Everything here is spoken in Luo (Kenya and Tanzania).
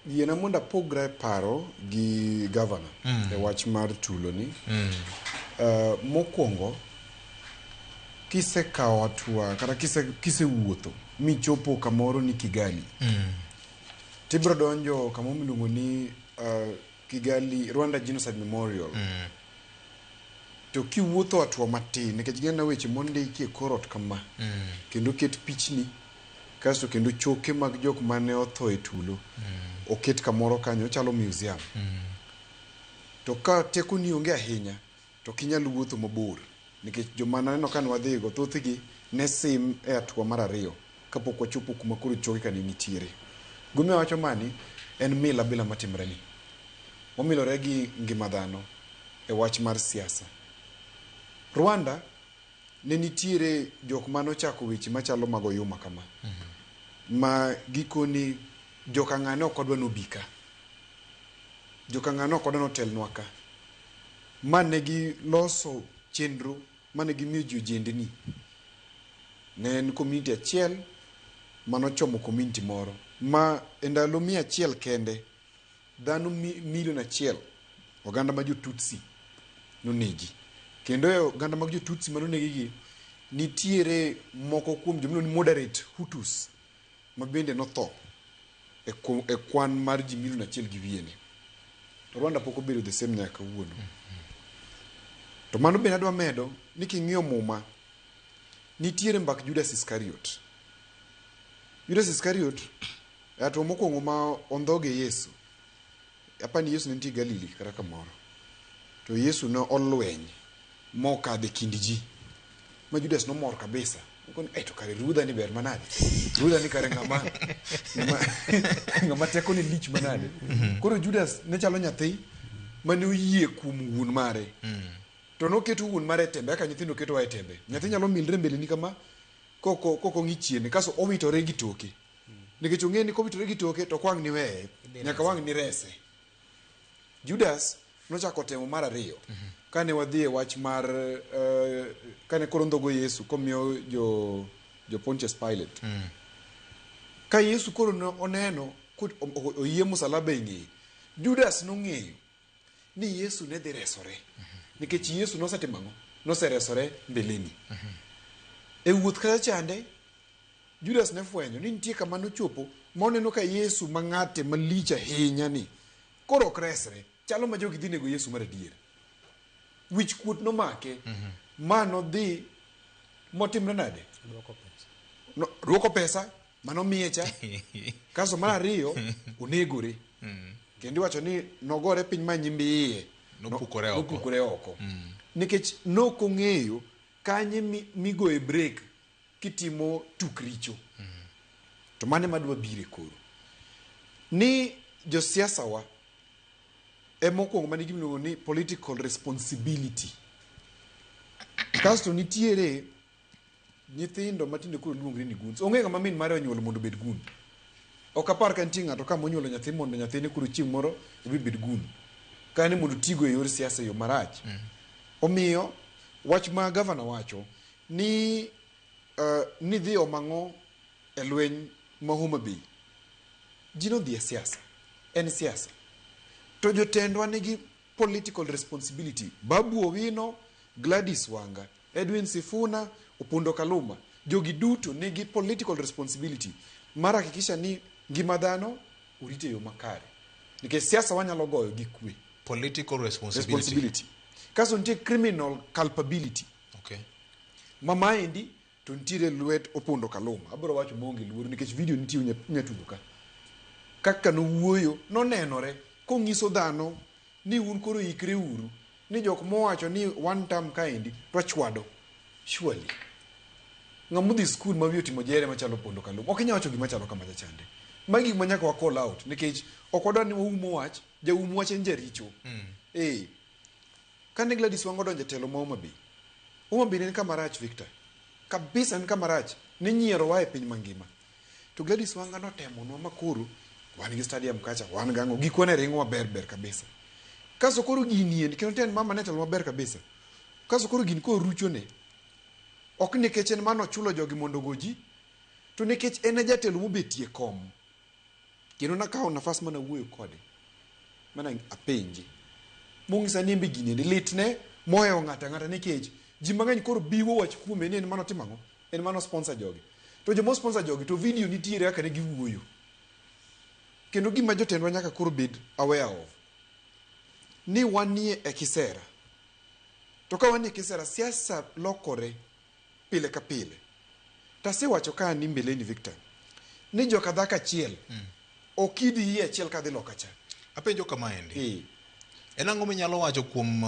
Yiena mondo apogra e paro gi gavana e wach mar tulo ni. Mokwongo, kisekawo hatua kata kisewuotho michopo kamoro ni Kigali, tibiro donjo kamoro miluongo ni Kigali Rwanda Genocide Memorial. To kiwuotho hatua matin, nikech gineno weche mondiki e kor ot kama, kendo ket pichni, kasto kendo choke mag jok mane otho e tulo oket kamoro kanyo, ochalo museum. To ka tekoni onge ahinya, to ok inyal wuotho mabor, nikech joma naneno ka nwadhigo thothgi ne sim e hatua mar ariyo kapok wachopo kuma koro choke ka ne nitiere. Gimomiyo awacho mani en mila bila matimre ni. Wamilore gi ngima dhano e wach mar siasa. Rwanda ne nitiere jok mane ochako weche machalo mag oyuma kama. Ma gikoni joka ng'ane ok wadwa nobi ka. Joka ng'ane ok wadwa notelnwa ka. Ma ne giloso chenro mane gimiyo ji ojendni. Ne en community achiel manochomo community moro. Ma e ndalo 100 kende, dhano milion 1 oganda ma jo Tutsi nonegi. Kendo e oganda mag jo Tutsi manonegi gi, nitiere moko kuom joma iluongo ni moderate Hutus ma bende notho e kwan mar ji milion 1 gi wiye ni. To Rwanda pok obedo the same nyaka kawuono. To mano bende adwa medo ni king'iyo Muma, nitiere mbak Judas Iscariot. Judas Iscariot, e hatua mokwongo ma ondhoge Yesu, apani Yesu ne nitie Galili kata kamoro. To Yesu ne olweny mokadho e kind ji. Ma Judas nomor kabisa. Okoni, "Eh, to kare ruodha ni ber manade. Ruodha ni kare ng'ama teko ni lich manade." Koro Judas ne chalo nyathi mane oyie kuom wuon mare. To noketo wuon mare e tembe kaka nyithindo ketowa e tembe. Nyathi nyalo milre mbeleni kama koko ng'i chien kaso owitore gi toke. Nikech ong'e ni kowitore gi toke to ok wang' ni weye, nyaka wang' ni rese. Judas nochako temo mar ariyo kane wadhi e wach mar kane koro ndhogo Yesu komiyo jo Pontius Pilate. Ka Yesu koro ne oneno oyie musalaba e ng'eye, Judas nong'eyo ni Yesu ne dhi resore. Nikech Yesu nosetimo ang'o? Noseresore mbeleni. E wuoth kacha chande, Judas ne fwenyo ni nitie kama nochopo ma oneno ka Yesu ma ng'ate malich ahinya ni koro ok resre, chalo ma jogi dhi nego Yesu mar adier. Wich kuot nomake ma nodhi motimre nade? Duoko pesa. No, duoko pesa manomiye cha. Kasto mar ariyo onegore. Kendo iwacho ni nogore piny ma nyimbi iye. Nopukore oko. Nopukore oko. Nikech nokong'eyo kanye migoye break kitimo tuk richo. To mano ema dwa bire koro. Ni josiasa wa ema okwongo manigi gima iluongo ni political responsibility. Kasto nitiere nyithindo matinde koro luongre ni goons. Onge ng'ama min mare onyuolo mondo obed goon. Ok apar ka nitie ng'ato ka monyuolo nyathi mondo nyathine koro chieng' moro obi bed goon. Ka ni mondo otigo e yor siasa e yo marach. Omiyo wach ma gavana wacho ni ni dhi omo ang'o e lweny ma Homa Bay. Ji nodhi e siasa. En siasa. To jotendwa nigi political responsibility. Babu Owino, Gladys Wanga, Edwin Sifuna, Opondo Kaluma. Jogi duto nigi political responsibility mar hakikisha ni ngima dhano orit e yo makare. Nikech siasa wanyalo goyo gi kwe. Political responsibility. Responsibility. Kasto nitie criminal culpability. Ma maendi to nitiere lwet Opondo Kaluma. Abiro wacho maonge luoro nikech video nitie unya tugo ka. Kaka nowuoyo nonenore kong'iso dhano ni un koro ikre uru ni jok mowacho ni one term kaendi to achwado. Surely. Ng'ama odhi skul ma wiye otimo jere machalo Opondo Kaluma ok inyal wacho gima chalo kama chande. Magi gik ma nyaka wa call out nikech ok wadwar ni waum wach, jaum wach en jaricho. Kane Gladys Wanga odonjo e telo ma Homa Bay, Homa Bay ne en kama rach Victor. Kabisa en kama rach. Ne nyierowa e piny mangima. To Gladys Wanga notemonwa ma koro wan gi stadium kacha, wan gang'o, gikwa ne ringo maber ber kabisa. Kaso koro gini endi, kendo en mama ne telo maber kabisa. Kaso koro gini koro ruchone. Ok nikech en mano ochulo jogi mondo ogo ji, to nikech en e jatelo mobetie kom. Kendo nakawo nafas mana wuoyo kode. Mana apenje. Mong'isa ni embe gini endi litne mohewo ng'ato ang'ata nikech ji mang'eny koro biwo wach kuome ni en mano timo ang'o? En mano sponsor jogi. To joma sponsor jogi to video nitiere kaka ne giwuoyo. Kendo gima jotendwa nyaka koro bed aware of ni wanie e kisera. To ka wanie kisera, siasa lokore pile ka pile. Tasewacho ka ni mbeleni Victor, ni joka dhako achiel ok idhi yie achiel kadhi loka cha. Apenjo kamaendi. Eh. En ang'o minyalo wacho kuom